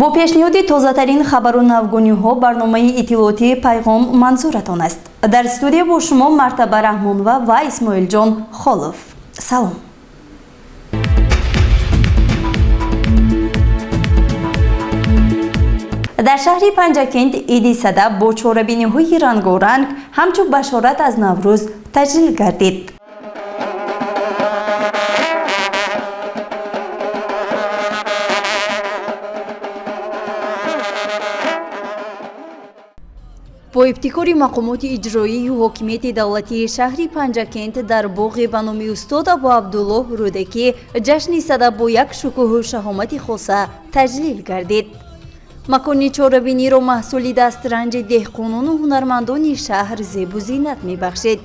Бо пешниҳоди тозатарин хабару навгониҳо барномаи иттилоотии «Пайғом» манзуратон аст. Дар студия бо шумо Мартаба Раҳмонова ва Исмоилҷон Холов. Салом. Дар шаҳри Панҷакент Иди Сада бо чорабиниҳои рангоранг ҳамчун башорат аз Наврӯз таҷлил гардид. Бо ибтикори мақомоти иҷроию ҳокимияти давлатии шаҳри Панҷакент дар боғе ба номи устод Абу Абдуллоҳ Рӯдакӣ ҷашни Сада бо як шукӯҳу шаҳомати хоса таҷлил гардид. Макони чорабиниро маҳсули дастранҷи деҳқонону ҳунармандони шаҳр зебу зинат мебахшид.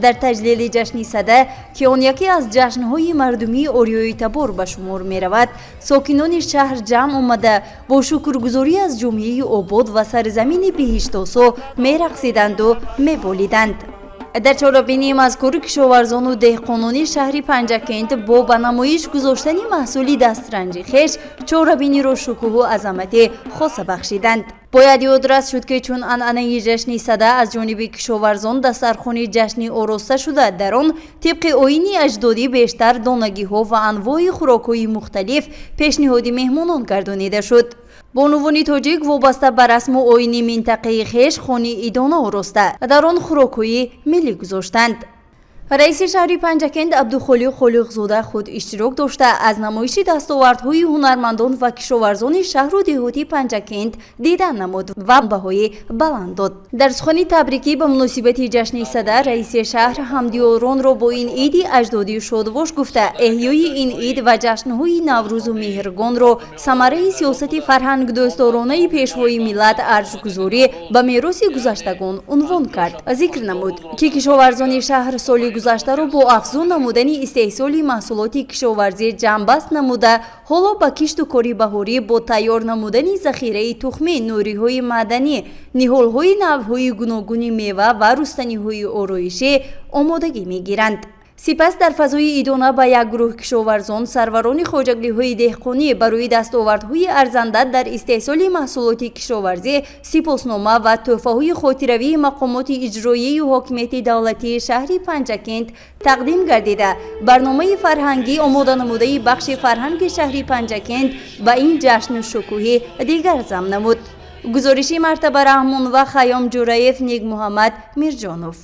Дар таҷлили ҷашни Сада, ки он яке аз ҷашнҳои мардумии ориёитабор ба шумор меравад, сокинони шаҳр ҷамъ омада, бо шукргузорӣ аз ҷомеаи обод ва сарзамини биҳиштосо мерақсиданду меболиданд. Дар чорабинии мазкур кишоварзону деҳқонони шаҳри Панҷакент бо ба намоиш гузоштани маҳсули дастранҷи хеш чорабиниро шукӯҳу азамати хоса бахшиданд. Бояд ёдрас шуд, ки чун анъанаи ҷашни Сада аз ҷониби кишоварзон дастархони ҷашнӣ ороста шуда, дар он тибқи оини аҷдодӣ бештар донагиҳо ва анвои хӯрокҳои мухталиф пешниҳоди меҳмонон гардонида шуд. Бонувони тоҷик вобаста ба расму оини минтақаи хеш хони идона ороста, дар он хӯрокҳои миллӣ гузоштанд. Раиси шаҳри Панҷакент Абдухолиқ Холиқзода худ иштирок дошта, аз намоиши дастовардҳои ҳунармандон ва кишоварзони шаҳру деҳоти Панҷакент дидан намуд ва баҳои баланд дод. Дар сухани табрикӣ ба муносибати ҷашни Сада раиси шаҳр ҳамдиёронро бо ин иди аҷдодӣ шодбош гуфта, эҳёи ин ид ва ҷашнҳои Наврӯзу Меҳргонро самараи сиёсати фарҳангдӯстдоронаи Пешвои миллат, арҷгузорӣ ба мероси гузаштагон унвон кард. Зикр намуд, ки кишоварзони шаҳр соли гузаштаро бо афзун намудани истеҳсоли маҳсулоти кишоварзӣ ҷамъбаст намуда, ҳоло ба кишту кори баҳорӣ бо тайёр намудани захираи тухмӣ, нуриҳои маъданӣ, ниҳолҳои навъҳои гуногуни мева ва рустаниҳои ороишӣ омодагӣ мегиранд. Сипас дар фазои идона ба як гурӯҳ кишоварзон, сарварони хоҷагиҳои деҳқонӣ барои дастовардҳои арзанда дар истеҳсоли маҳсулоти кишоварзӣ сипоснома ва тӯҳфаҳои хотиравии мақомоти иҷроияю ҳокимияти давлатии шаҳри Панҷакент тақдим гардида, барномаи фарҳангӣ омоданамудаи бахши фарҳанги шаҳри Панҷакент ба ин ҷашну шукӯҳи дигар зам намуд. Гузориши Мартаба Раҳмон ва Хайём Ҷураев, Нигмуҳаммад Мирҷонов.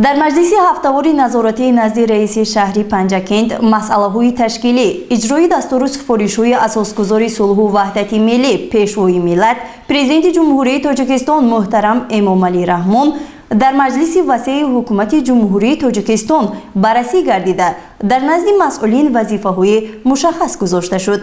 Дар маҷлиси ҳафтавори назоратии назди раиси шаҳри Панҷакент масъалаҳои ташкилӣ, иҷрои дастуру супоришҳои асосгузори сулҳу ваҳдати миллӣ, Пешвои миллат, Президенти Ҷумҳурии Тоҷикистон муҳтарам Эмомалӣ Раҳмон дар маҷлиси васеи ҳукумати Ҷумҳурии Тоҷикистон баррасӣ гардида, дар назди масъулин вазифаҳои мушаххас гузошта шуд.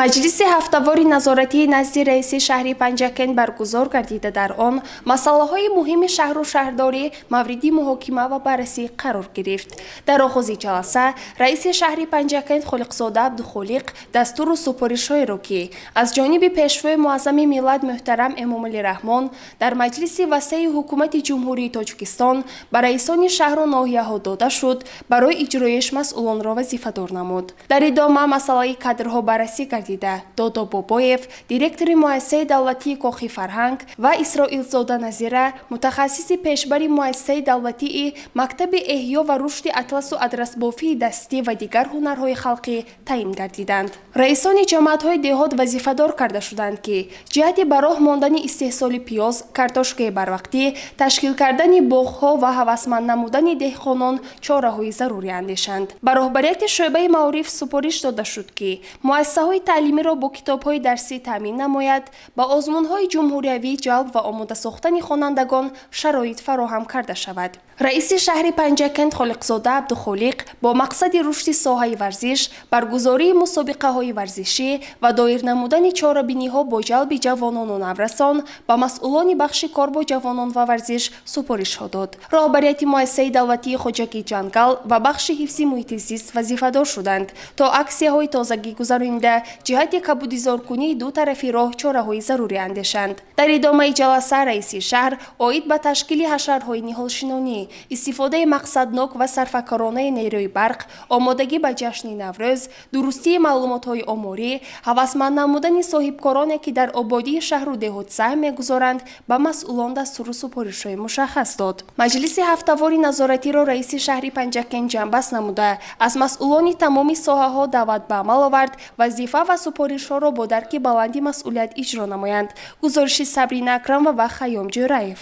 Маҷлиси ҳафтавори назоратии назди раиси шаҳри Панҷакент баргузор гардида, дар он масъалаҳои муҳими шаҳру шаҳрдорӣ мавриди муҳокима ва баррасӣ қарор гирифт. Дар оғози ҷаласа раиси шаҳри Панҷакент Холиқзода Абдухолиқ дастуру супоришҳоеро, ки аз ҷониби Пешвои муаззами миллат муҳтарам Эмомалӣ Раҳмон дар маҷлиси васеи ҳукумати Ҷумҳурии Тоҷикистон ба раисони шаҳру ноҳияҳо дода шуд, барои иҷроиш масъулонро вазифадор намуд. Дар идома масъалаи кадрҳо баррасӣ гардида, Додо Бобоев, директори муассисаи давлатии Кохи фарҳанг, ва Исроилзода Назира, мутахассиси пешбари муассисаи давлатии мактаби эҳё ва рушди атласу адрасбофии дастӣ ва дигар ҳунарҳои халқӣ таъин гардиданд. Раисони ҷамоатҳои деҳот вазифадор карда шуданд, ки ҷиҳати ба роҳ мондани истеҳсоли пиёз, картошкаи барвақтӣ, ташкил кардани боғҳо ва ҳавасманд намудани деҳқонон чораҳои зарурӣ андешанд. Ба роҳбарияти шӯъбаи маориф супориш дода шуд, ки муассисаҳои таълимиро бо китобҳои дарсӣ таъмин намояд, ба озмунҳои ҷумҳуриявӣ ҷалб ва омода сохтани хонандагон шароит фароҳам карда шавад. Раиси шаҳри Панҷакент Холиқзода Абдухолиқ бо мақсади рушди соҳаи варзиш, баргузории мусобиқаҳои варзишӣ ва доир намудани чорабиниҳо бо ҷалби ҷавонону наврасон ба масъулони бахши кор бо ҷавонон ва варзиш супоришҳо дод. Роҳбарияти муассисаи давлатии хоҷагии ҷангал ва бахши ҳифзи муҳити зист вазифадор шуданд, то аксияҳои тозагӣ гузаронида, Ҷиҳати кабудизоркунии ду тарафи роҳ чораҳои зарурӣ андешанд. Дар идомаи ҷаласа раиси шаҳр оид ба ташкили ҳашарҳои ниҳолшинонӣ, истифодаи мақсаднок ва сарфакоронаи нерӯи барқ, омодагӣ ба ҷашни Наврӯз, дурустии маълумотҳои оморӣ, ҳавасманд намудани соҳибкороне, ки дар ободии шаҳру деҳот саҳм мегузоранд, ба масъулон дастуру супоришҳои мушаххас дод. Маҷлиси ҳафтавори назоратиро раиси шаҳри Панҷакент ҷамъбаст намуда, аз масъулони тамоми соҳаҳо даъват ба амал овард, вазифа ва супоришҳоро бо дарки баланди масъулият иҷро намоянд. Гузориши Сабрина Акрамова ва Хайём Ҷӯраев.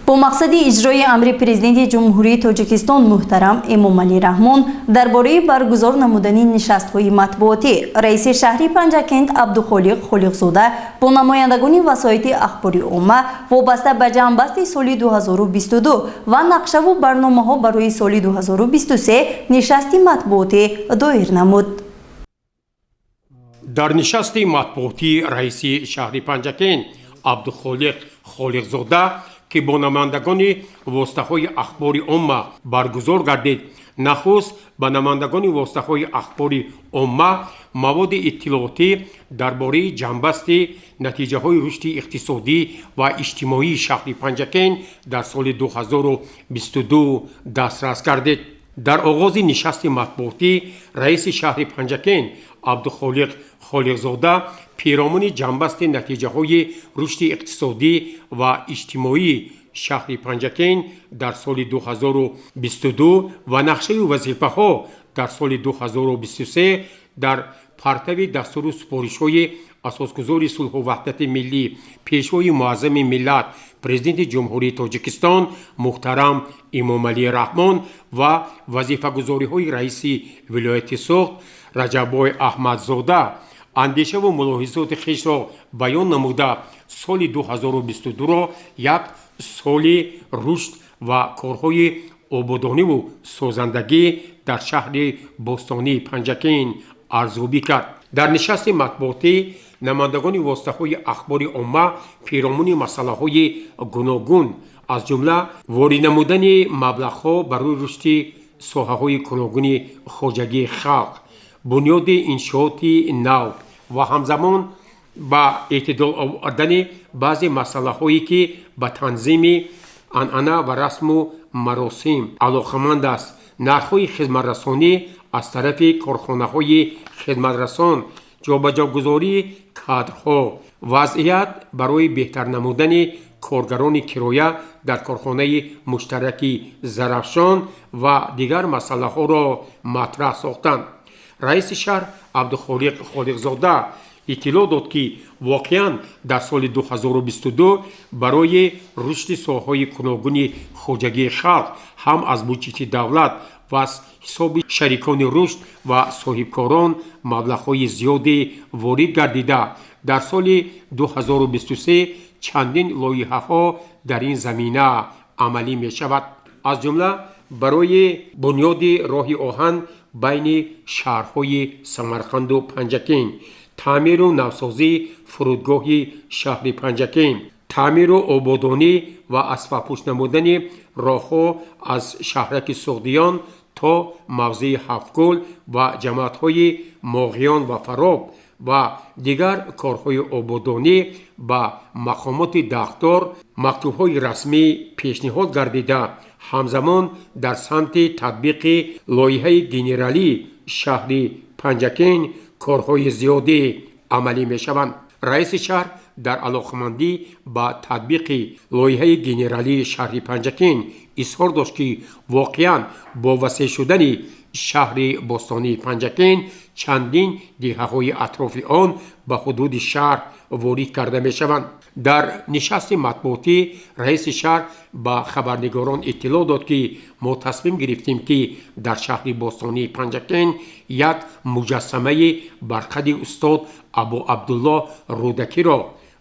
Бо мақсади иҷрои амри Президенти Ҷумҳурии Тоҷикистон муҳтарам Эмомалӣ Раҳмон дар бораи баргузор намудани нишастҳои матбуотӣ раиси шаҳри Панҷакент Абдухолиқ Холиқзода бо намояндагони васоити ахбори омма вобаста ба ҷамъбасти соли 2022 ва нақшаву барномаҳо барои соли 2023 нишасти матбуотӣ доир намуд. Дар нишасти матбуотӣ раиси шаҳри Панҷакент Абдухолиқ Холиқзода, ки бо намояндагони воситаҳои ахбори омма баргузор гардид, нахуст ба намояндагони воситаҳои ахбори омма маводи иттилоотӣ дар бораи ҷамъбасти натиҷаҳои рушди иқтисодӣ ва иҷтимоии шаҳри Панҷакент дар соли 2022 дастрас гардид. Дар оғози нишасти матбуотӣ раиси шаҳри Панҷакент Абдухолиқ Холиқзода пиромуни ҷамъбасти натиҷаҳои рушди иқтисодӣ ва иҷтимоии шаҳри Панҷакент дар соли 2022 ва нақшаю вазифаҳо дар соли 2023 дар партави дастуру супоришҳои асосгузори сулҳу ваҳдати миллӣ, Пешвои муаззами миллат, Президенти Ҷумҳурии Тоҷикистон муҳтарам Эмомалӣ Раҳмон ва вазифагузориҳои раиси вилояти Суғд Раҷаббой Аҳмадзода андешаву мулоҳизоти хешро баён намуда, соли 2022-ро як соли рушд ва корҳои ободониву созандагӣ дар шаҳри бостонии Панҷакент арзёбӣ кард. Дар нишасти матбуотӣ намояндагони воситаҳои ахбори омма пиромуни масъалаҳои гуногун, аз ҷумла ворид намудани маблағҳо барои рушди соҳаҳои гуногуни хоҷагии халқ, бунёди иншооти нав ва ҳамзамон ба эътидол овардани баъзе масъалаҳое, ки ба танзими анъана ва расму маросим алоқаманд аст, нархҳои хизматрасонӣ аз тарафи корхонаҳои хизматрасон, ҷобаҷогузории кадрҳо, вазъият барои беҳтар намудани коргарони кироя дар корхонаи муштараки Зарафшон ва дигар масъалаҳоро матраҳ сохтанд. Раиси шаҳр Абдухолиқ Холиқзода иттилоъ дод, ки воқеан дар соли 2022 барои рушди соҳаҳои гуногуни хоҷагии халқ ҳам аз буҷети давлат ва аз ҳисоби шарикони рушд ва соҳибкорон маблағҳои зиёде ворид гардида, дар соли 2023 чандин лоиҳаҳо дар ин замина амалӣ мешавад, аз ҷумла барои бунёди роҳи оҳан байни шаҳрҳои Самарқанду Панҷакент, таъмиру навсозии фурудгоҳи шаҳри Панҷакент, таъмиру ободонӣ ва асфалтпӯш намудани роҳҳо аз шаҳраки Суғдиён то мавзеи Ҳафтгул ва ҷамоатҳои Моғиён ва Фароб ва дигар корҳои ободонӣ ба мақомоти дахлдор мактубҳои расмӣ пешниҳод гардида, ҳамзамон дар самти татбиқи лоиҳаи генералии шаҳри Панҷакент корҳои зиёде амалӣ мешаванд. Раиси шаҳр дар алоқамандӣ ба татбиқи лоиҳаи генералии шаҳри Панҷакент изҳор дошт, ки воқеан бо васеъ шудани шаҳри бостонии Панҷакент чандин деҳаҳои атрофи он ба ҳудуди шаҳр ворид карда мешаванд. Дар нишасти матбуотӣ раиси шаҳр ба хабарнигорон иттилоъ дод, ки мо тасмим гирифтем, ки дар шаҳри бостонии Панҷакент як муҷассамаи барқади устод Абу Абдуллоҳ Рӯдакиро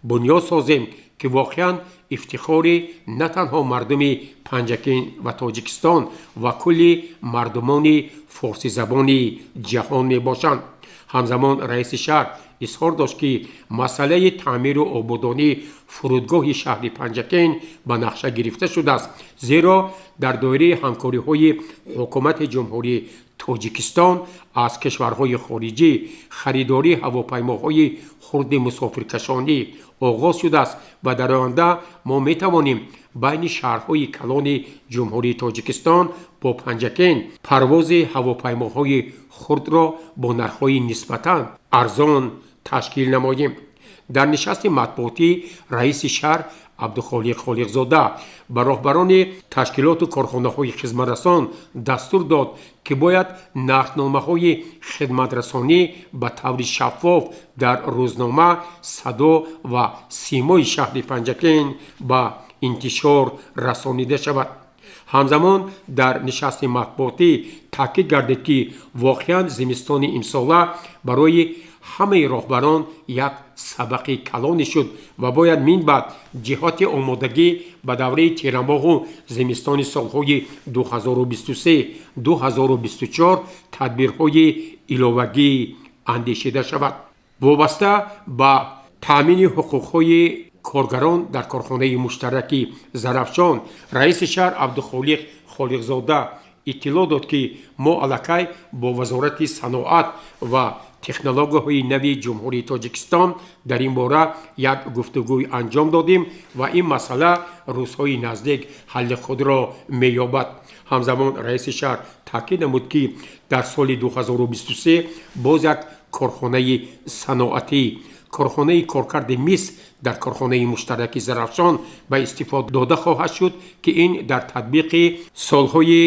бунёд созем, ки воқеан ифтихори на танҳо мардуми Панҷакент ва Тоҷикистон ва кулли мардумони форсизабони ҷаҳон мебошанд. Ҳамзамон раиси шаҳр изҳор дошт, ки масъалаи таъмиру ободонии фурудгоҳи шаҳри Панҷакент ба нақша гирифта шудааст, зеро дар доираи ҳамкориҳои ҳукумати Ҷумҳурии Тоҷикистон аз кишварҳои хориҷӣ харидории ҳавопаймоҳои хурди мусофиркашонӣ оғоз шудааст ва дар оянда мо метавонем байни шаҳрҳои калони Ҷумҳурии Тоҷикистон бо Панҷакент парвози ҳавопаймоҳои хурдро бо нархҳои нисбатан арзон ташкил намоем. Дар нишасти матбуотӣ раиси шаҳр Абдухолиқ Холиқзода ба роҳбарони ташкилоту корхонаҳои хизматрасон дастур дод, ки бояд нархномаҳои хидматрасонӣ ба таври шаффоф дар рӯзнома «Садо ва симои шаҳри Панҷакент» ба интишор расонида шавад. Ҳамзамон дар нишасти матбуотӣ таъкид гардид, ки воқеан зимистони имсола барои ҳамаи роҳбарон як сабақи калоне шуд ва бояд минбаъд ҷиҳати омодагӣ ба давраи тирамоҳу зимистони солҳои 2023-2024 тадбирҳои иловагӣ андешида шавад. Вобаста ба таъмини ҳуқуқҳои коргарон дар корхонаи муштараки «Зарафшон» раиси шаҳр Абдухолиқ Холиқзода иттилоъ дод, ки мо аллакай бо Вазорати саноат ва технологияҳои нави Ҷумҳурии Тоҷикистон дар ин бора як гуфтугӯй анҷом додем ва ин масъала рӯзҳои наздик ҳалли худро меёбад. Ҳамзамон раиси шаҳр таъкид намуд, ки дар соли 2023 боз як корхонаи саноатӣ, корхонаи коркарди мис дар корхонаи муштараки «Зарафшон» ба истифода дода хоҳад шуд, ки ин дар татбиқи солҳои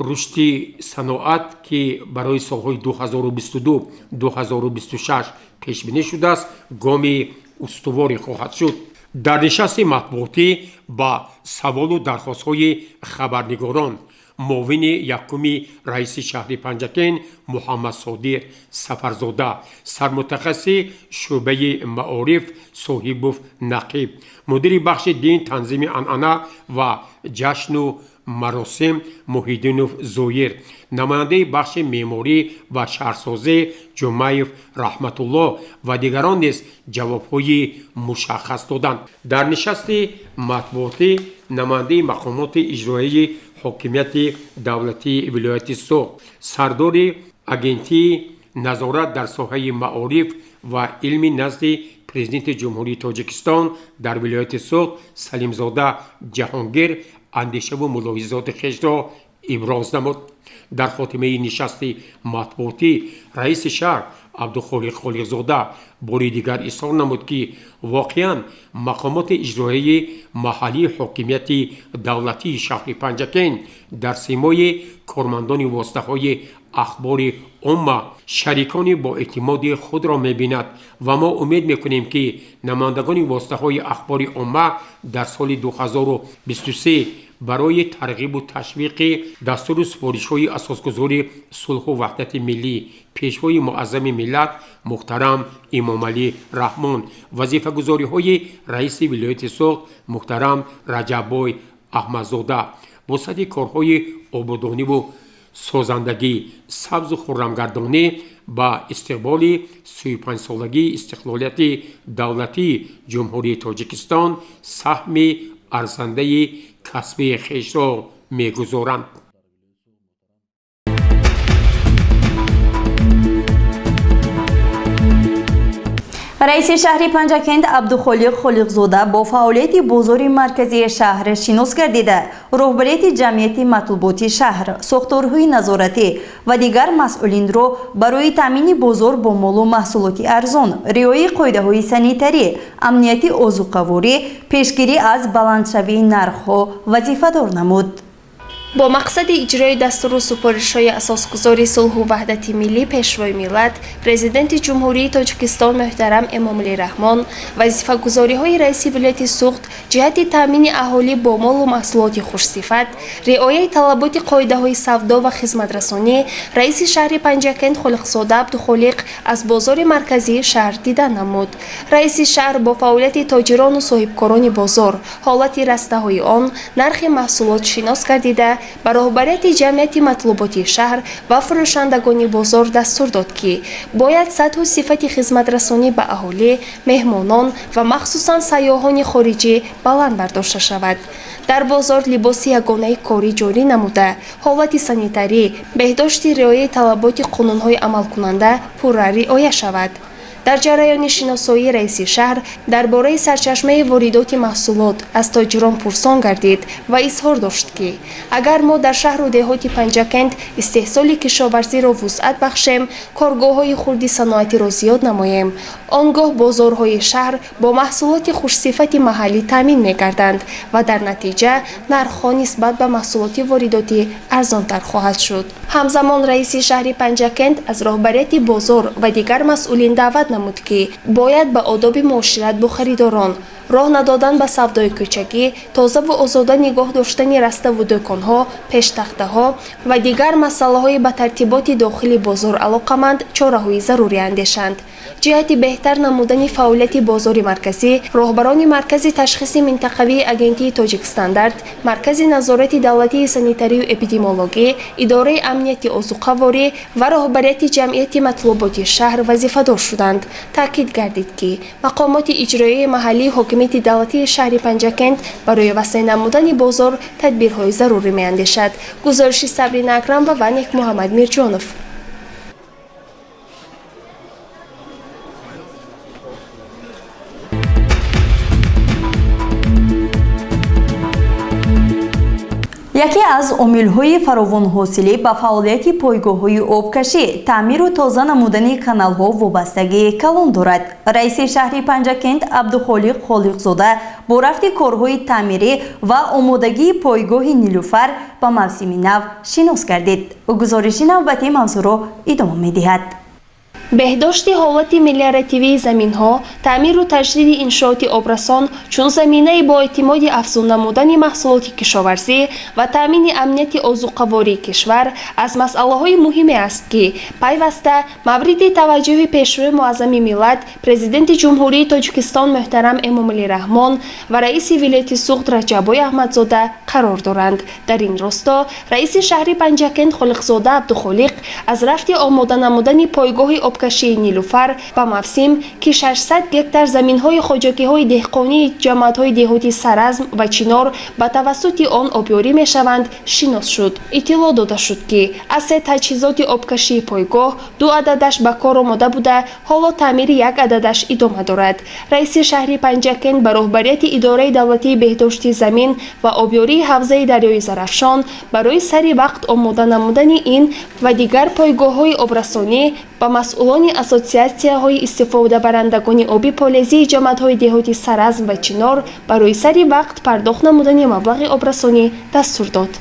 рушди саноат, ки барои солҳои 2022-2026 пешбинӣ шудааст, гоми устуворе хоҳад шуд. Дар нишасти матбуотӣ ба саволу дархостҳои хабарнигорон муовини якуми раиси шаҳри Панҷакент Муҳаммадсодиқ Сафарзода, сармутахассиси шӯъбаи маориф Соҳибов Нақиб, мудири бахши дин, танзими анъана ва ҷашну маросим Муҳиддинов Зоир, намояндаи бахши меъморӣ ва шаҳрсозӣ Ҷумаев Раҳматулло ва дигарон низ ҷавобҳои мушаххас доданд. Дар нишасти матбуотӣ намояндаи мақомоти иҷроияи ҳокимияти давлатии вилояти Суғд, сардори Агентии назорат дар соҳаи маориф ва илми назди Президенти Ҷумҳурии Тоҷикистон дар вилояти Суғд Салимзода Ҷаҳонгир андешаву мулоҳизоти хешро иброз намуд. Дар хотимаи нишасти матбуотӣ раиси шаҳр Абдухолиқ Холиқзода бори дигар изҳор намуд, ки воқеан мақомоти иҷроияи маҳаллии ҳокимияти давлатии шаҳри Панҷакент дар симои кормандони воситаҳои ахбори омма шарикони боэътимоди худро мебинад ва мо умед мекунем, ки намояндагони воситаҳои ахбори омма дар соли 2023 барои тарғибу ташвиқи дастуру супоришҳои Асосгузори сулҳу ваҳдати миллӣ, Пешвои муаззами миллат муҳтарам Эмомалӣ Раҳмон, вазифагузориҳои раиси вилояти Суғд муҳтарам Раҷаббой Аҳмадзода вусъати корҳои ободониву созандагӣ, сабзу хуррамгардонӣ ба истиқболи 35-солагии истиқлолияти давлатии Ҷумҳурии Тоҷикистон саҳми арзандаи касбии хешро мегузоранд. Раиси шаҳри Панҷакент Абдухолиқ Холиқзода бо фаъолияти бозори марказии шаҳр шинос гардида, роҳбарияти ҷамъияти матлуботи шаҳр, сохторҳои назоратӣ ва дигар масъулинро барои таъмини бозор бо молу маҳсулоти арзон, риояи қоидаҳои санитарӣ, амнияти озуқаворӣ, пешгирӣ аз баландшавии нархҳо вазифадор намуд. Бо мақсади иҷрои дастуру супоришҳои Асосгузори сулҳу ваҳдати миллӣ, Пешвои миллат, Президенти Ҷумҳурии Тоҷикистон муҳтарам Эмомалӣ Раҳмон, вазифагузориҳои раиси вилояти Суғд ҷиҳати таъмини аҳолӣ бо молу маҳсулоти хушсифат, риояи талаботи қоидаҳои савдо ва хизматрасонӣ, раиси шаҳри Панҷакент Холиқзода Абдухолиқ аз бозори марказии шаҳр дида намуд. Раиси шаҳр бо фаъолияти тоҷирону соҳибкорони бозор, ҳолати растаҳои он, нархи маҳсулот шинос гардида, ба роҳбарияти ҷамъияти матлуботи шаҳр ва фурӯшандагони бозор дастур дод, ки бояд сатҳу сифати хизматрасонӣ ба аҳолӣ, меҳмонон ва махсусан сайёҳони хориҷӣ баланд бардошта шавад. Дар бозор либоси ягонаи корӣ ҷорӣ намуда, ҳолати санитарӣ, беҳдошти риояи талаботи қонунҳои амалкунанда пурра риоя шавад. Дар ҷараёни шиносоӣ раиси шаҳр дар бораи сарчашмаи воридоти маҳсулот аз тоҷирон пурсон гардид ва изҳор дошт, ки агар мо дар шаҳру деҳоти Панҷакент истеҳсоли кишоварзиро вусъат бахшем, коргоҳҳои хурди саноатиро зиёд намоем, он гоҳ бозорҳои шаҳр бо маҳсулоти хушсифати маҳаллӣ таъмин мегарданд ва дар натиҷа нархҳо нисбат ба маҳсулоти воридотӣ арзонтар хоҳад шуд. Ҳамзамон раиси шаҳри Панҷакент аз роҳбарияти бозор ва дигар масъулин даъват намуд, ки бояд ба одоби муошират бо харидорон, роҳ надодан ба савдои кӯчагӣ, тозаву озода нигоҳ доштани раставу дӯконҳо, пештахтаҳо ва дигар масъалаҳои ба тартиботи дохили бозор алоқаманд чораҳои зарурӣ андешанд. Ҷиҳати беҳтар намудани фаъолияти бозори марказӣ, роҳбарони Маркази ташхиси минтақавии Агентии Тоҷикстандарт, Маркази назорати давлатии санитарию эпидемиологӣ, Идораи амнияти озуқаворӣ ва роҳбарияти ҷамъияти матлуботи шаҳр вазифадор шуданд. Таъкид гардид, ки мақомоти иҷроияи маҳаллии ҳокимияти давлатии шаҳри Панҷакент барои васеъ намудани бозор тадбирҳои зарурӣ меандешад. Гузориши Сабрина Акрамова ва Некмуҳаммад Мирҷонов. Яке аз омилҳои фаровонҳосилӣ ба фаъолияти пойгоҳҳои обкашӣ, таъмиру тоза намудани каналҳо вобастагии калон дорад. Раиси шаҳри Панҷакент Абдухолиқ Холиқзода бо рафти корҳои таъмирӣ ва омодагии пойгоҳи Нилуфар ба мавсими нав шинос гардид. Гузориши навбатӣ мавзӯъро идома медиҳад. Беҳдошти ҳолати мелиоративии заминҳо, таъмиру таҷдиди иншооти обрасон чун заминаи боэътимоди афзун намудани маҳсулоти кишоварзӣ ва таъмини амнияти озуқавории кишвар аз масъалаҳои муҳиме аст, ки пайваста мавриди таваҷҷӯҳи Пешвои муаззами миллат, Президенти Ҷумҳурии Тоҷикистон муҳтарам Эмомалӣ Раҳмон ва раиси вилояти Суғд Раҷаббой Аҳмадзода қарор доранд. Дар ин росто раиси шаҳри Панҷакент Холиқзода Абдухолиқ аз рафти омода намудани пойгоҳи обкашии Нилуфар ба мавсим, ки 600 гектар заминҳои хоҷагиҳои деҳқонии ҷамоатҳои деҳоти Саразм ва Чинор ба тавассути он обёрӣ мешаванд, шинос шуд. Иттилоъ дода шуд, ки аз се таҷҳизоти обкашии пойгоҳ ду ададаш ба кор омода буда, ҳоло таъмири як ададаш идома дорад. Раиси шаҳри Панҷакент ба роҳбарияти Идораи давлатии беҳдошти замин ва обёрии ҳавзаи дарёи Зарафшон барои сари вақт омода намудани ин ва дигар пойгоҳҳои обрасонӣ ба масъулони ассотсиатсияҳои истифодабарандагони оби полезии ҷамоатҳои деҳоти Саразм ва Чинор барои сари вақт пардохт намудани маблағи обрасонӣ дастур дод.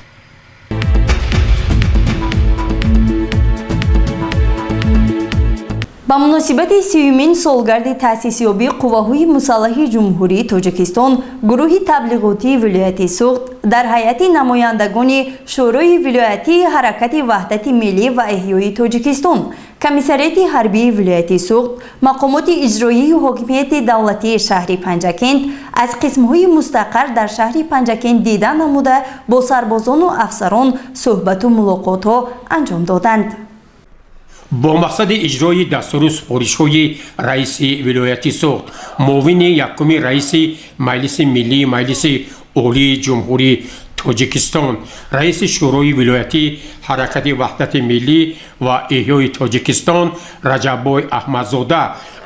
Ба муносибати сиюмин солгарди таъсисёбии Қувваҳои мусаллаҳи Ҷумҳурии Тоҷикистон, гурӯҳи таблиғотии вилояти Суғд дар ҳайати намояндагони Шӯрои вилоятии Ҳаракати Ваҳдати Миллӣ ва Эҳёи Тоҷикистон, Комиссариати ҳарбии вилояти Суғд, мақомоти иҷроии ҳокимияти давлатии шаҳри Панҷакент аз қисмҳои мустақар дар шаҳри Панҷакент дида намуда, бо сарбозону афсарон суҳбату мулоқотҳо анҷом доданд. Бо мақсади иҷрои дастуру супоришҳои раиси вилояти Суғд, муовини якуми раиси Маҷлиси Миллии Маҷлиси Олии Ҷумҳурии Тоҷикистон, раиси Шӯрои вилоятии Ҳаракати Ваҳдати Миллӣ ва Эҳёи Тоҷикистон Раҷаббой Аҳмадзода,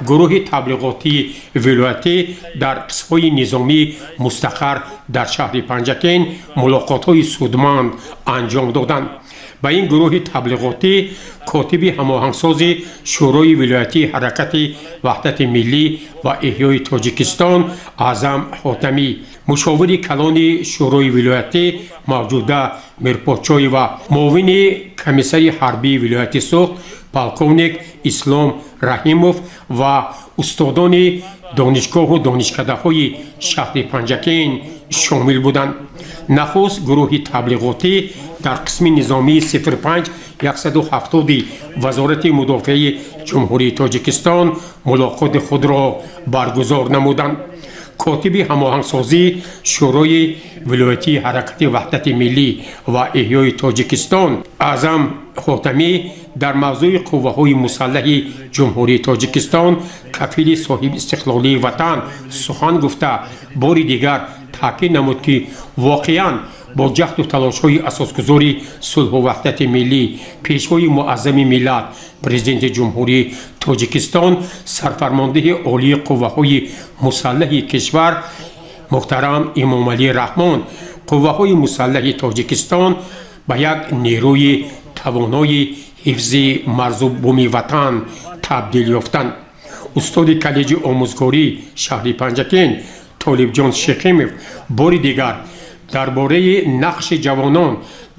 гурӯҳи таблиғотии вилоятӣ дар қисмҳои низомии мустақар дар шаҳри Панҷакент мулоқотҳои судманд анҷом доданд. Ба ин гурӯҳи таблиғотӣ котиби ҳамоҳангсози Шӯрои вилоятии Ҳаракати Ваҳдати Миллӣ ва Эҳёи Тоҷикистон Аъзам Ҳотамӣ, мушовири калони Шӯрои вилоятӣ Мавҷуда Мирпочоева, муовини комиссари ҳарбии вилояти Суғд полковник Ислом Раҳимов ва устодони донишгоҳу донишкадаҳои шаҳри Панҷакент шомил буданд. Нахуст гурӯҳи таблиғотӣ дар қисми низомии 05 170 Вазорати мудофиаи Ҷумҳурии Тоҷикистон мулоқоти худро баргузор намуданд. Котиби ҳамоҳангсозии Шӯрои вилоятии Ҳаракати Ваҳдати Миллӣ ва Эҳёи Тоҷикистон Аъзам Хотамӣ дар мавзӯи қувваҳои мусаллаҳи Ҷумҳурии Тоҷикистон, кафили соҳибистиқлолии ватан сухан гуфта, бори дигар таъкид намуд, ки воқеан бо ҷаҳду талошҳои асосгузори сулҳу ваҳдати миллӣ, Пешвои муаззами миллат, Президенти Ҷумҳурии Тоҷикистон, Сарфармондеҳи Олии Қувваҳои Мусаллаҳи кишвар муҳтарам Эмомалӣ Раҳмон, қувваҳои мусаллаҳи Тоҷикистон ба як нерӯи тавонои ҳифзи марзу буми ватан табдил ёфтанд. Устоди коллеҷи омӯзгории шаҳри Панҷакент Толибҷон Шехимов бори дигар дар бораи нақши ҷавонон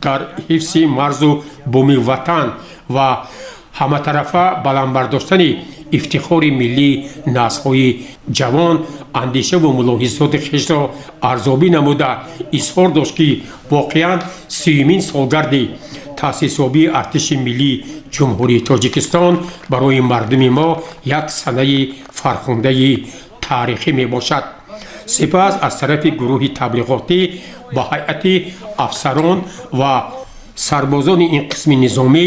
дар ҳифзи марзу буми ватан ва ҳаматарафа баланд бардоштани ифтихори миллии наслҳои ҷавон андешаву мулоҳизоти хешро арзёбӣ намуда, изҳор дошт, ки воқеан 30-умин солгарди таъсисёбии Артиши Миллии Ҷумҳурии Тоҷикистон барои мардуми мо як санаи фархундаи таърихӣ мебошад. Сипас аз тарафи гурӯҳи таблиғотӣ ба ҳайати афсарон ва сарбозони ин қисми низомӣ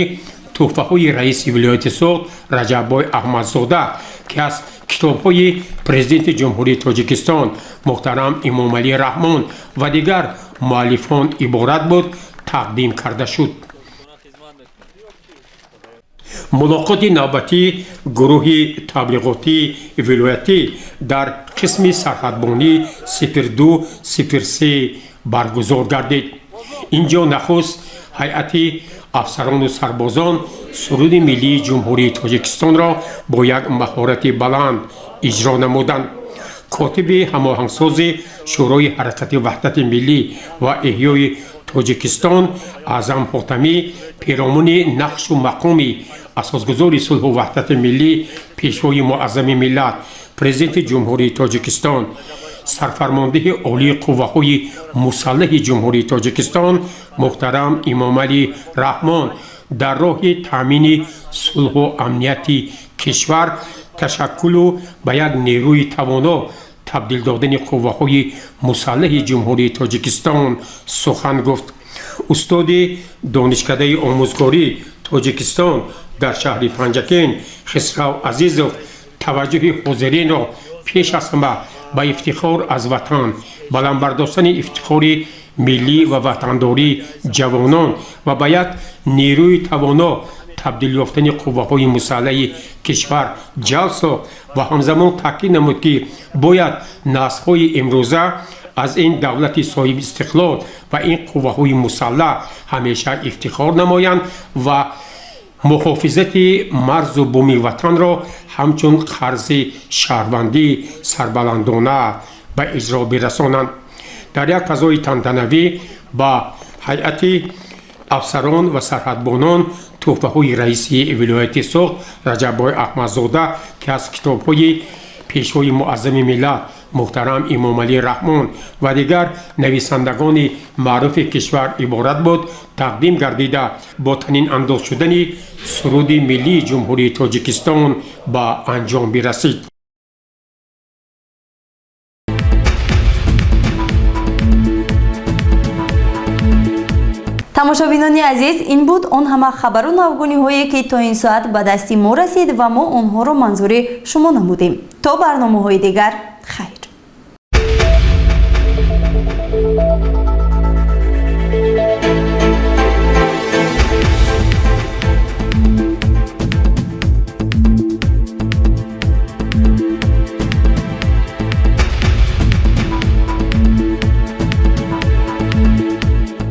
тӯҳфаҳои раиси вилояти Суғд Раҷаббой Аҳмадзода, ки аз китобҳои Президенти Ҷумҳурии Тоҷикистон муҳтарам Эмомалӣ Раҳмон ва дигар муаллифон иборат буд, тақдим карда шуд. Мулоқоти навбатии гурӯҳи таблиғотии вилоятӣ дар қисми сарҳадбонӣ 0203 баргузор гардид. Ин ҷо нахуст ҳайати афсарону сарбозон суруди миллии Ҷумҳурии Тоҷикистонро бо як маҳорати баланд иҷро намуданд. Котиби ҳамоҳангсози Шӯрои Ҳаракати Ваҳдати Миллӣ ва Эҳёи Тоҷикистон Аъзам Ҳотамӣ перомуни нақшу мақоми асосгузори сулҳу ваҳдати миллӣ, Пешвои муаззами миллат, Президенти Ҷумҳурии Тоҷикистон, Сарфармондеҳи Олии Қувваҳои Мусаллаҳи Ҷумҳурии Тоҷикистон муҳтарам Эмомалӣ Раҳмон дар роҳи таъмини сулҳу амнияти кишвар, ташаккулу ба як нерӯи тавоно табдил додани қувваҳои мусаллаҳи Ҷумҳурии Тоҷикистон сухан гуфт. Устоди Донишкадаи омӯзгории Тоҷикистон дар шаҳри Панҷакент Хисрав Азизов таваҷҷӯҳи ҳозиринро пеш аз ҳама ба ифтихор аз ватан, баланд бардоштани ифтихори миллӣ ва ватандории ҷавонон ва ба як нерӯи тавоно табдил ёфтани қувваҳои мусаллаҳи кишвар ҷалб сохт ва ҳамзамон таъкид намуд, ки бояд наслҳои имрӯза аз ин давлати соҳибистиқлол ва ин қувваҳои мусаллаҳ ҳамеша ифтихор намоянд ва муҳофизати марзу буми ватанро ҳамчун қарзи шаҳрвандии сарбаландона ба иҷро бирасонанд. Дар як фазои тантанавӣ ба ҳайати афсарон ва сарҳадбонон тӯҳфаҳои раиси вилояти Суғд Раҷаббой Аҳмадзода, ки аз китобҳои Пешвои муаззами миллат муҳтарам Эмомалӣ Раҳмон ва дигар нависандагони маъруфи кишвар иборат буд, тақдим гардида, бо танинандоз шудани суруди миллии Ҷумҳурии Тоҷикистон ба анҷом бирасид. Тамошобинони азиз, ин буд он ҳама хабару навгониҳое, ки то ин соат ба дасти мо расид ва мо онҳоро манзури шумо намудем. То барномаҳои дигар.